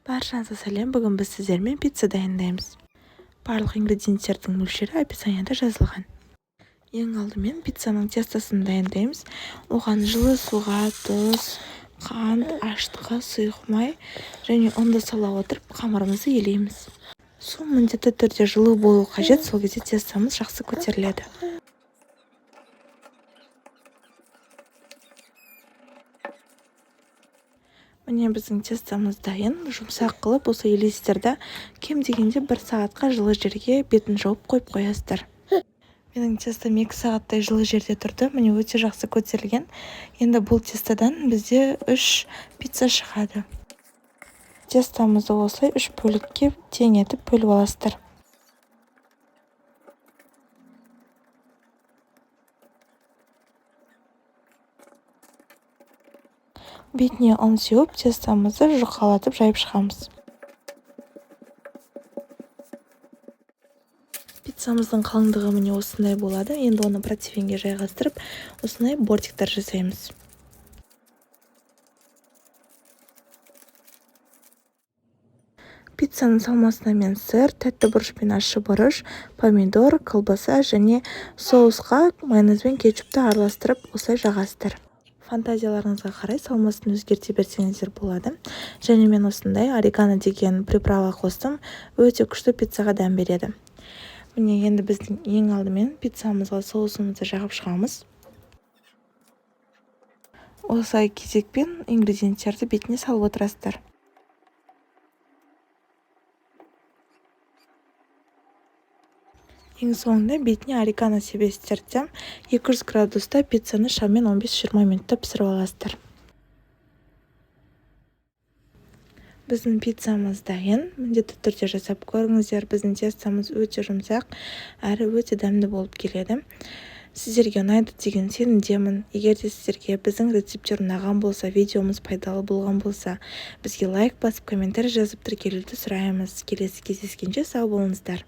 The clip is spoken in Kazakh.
Баршаңызға сәлем! Бүгін біз сіздермен пицца дайындаймыз. Барлық ингредиенттердің мөлшері описанияда жазылған. Ең алдымен пиццаның тестосын дайындаймыз. Оған жылы суға тұз, қант, ашытқы, сұйық май және ұнды сала отырып қамырымызды елейміз. Су міндетті түрде жылы болу қажет, сол кезде тестомыз жақсы көтеріледі. Міне, біздің тестомыз дайын. Жұмсақ қылып осы елейсіздер да, кем дегенде 1 сағатқа жылы жерге бетін жауып қойып қоясыздар. Менің тестом 2 сағаттай жылы жерде тұрды. Міне, өте жақсы көтерілген. Енді бұл тестодан бізде 3 пицца шығады. Тестомызды осылай 3 бөлікке тең етіп бөліп аласыздар. Бетіне ұн сеуіп, тестомызды жұқалатып жайып шығамыз. Пиццамыздың қалыңдығы міне осындай болады. Енді оны противенге жайғастырып, осындай бортиктер жасаймыз. Пиццаның салмасына мен сыр, тәтті бұрыш пен ащы бұрыш, помидор, колбаса және соусқа майонез бен кетчупті араластырып осылай жағасыздар. Фантазияларыңызға қарай салмасын өзгерте берсеңіздер болады. Және мен осындай орегано деген приправа қостым. Өте күшті пиццаға дәм береді. Міне, енді біздің ең алдымен пиццамызға соусымызды жағып шығамыз. Осылай кезекпен ингредиенттерді бетіне салып отырасыздар. Ең соңында бетіне орегано себесіздер де, 200 градуста пиццаны шамамен 15-20 минутта пісіріп аласыздар. Біздің пиццамыз дайын. Міндетті түрде жасап көріңіздер. Біздің тестомыз өте жұмсақ, әрі өте дәмді болып келеді. Сіздерге ұнайды деген сенімдемін. Егер де сіздерге біздің рецепттер ұнаған болса, видеомыз пайдалы болған болса, бізге лайк басып, комментарий жазып тіркелуді сұраймыз. Келесі кездескенше сау болыңыздар.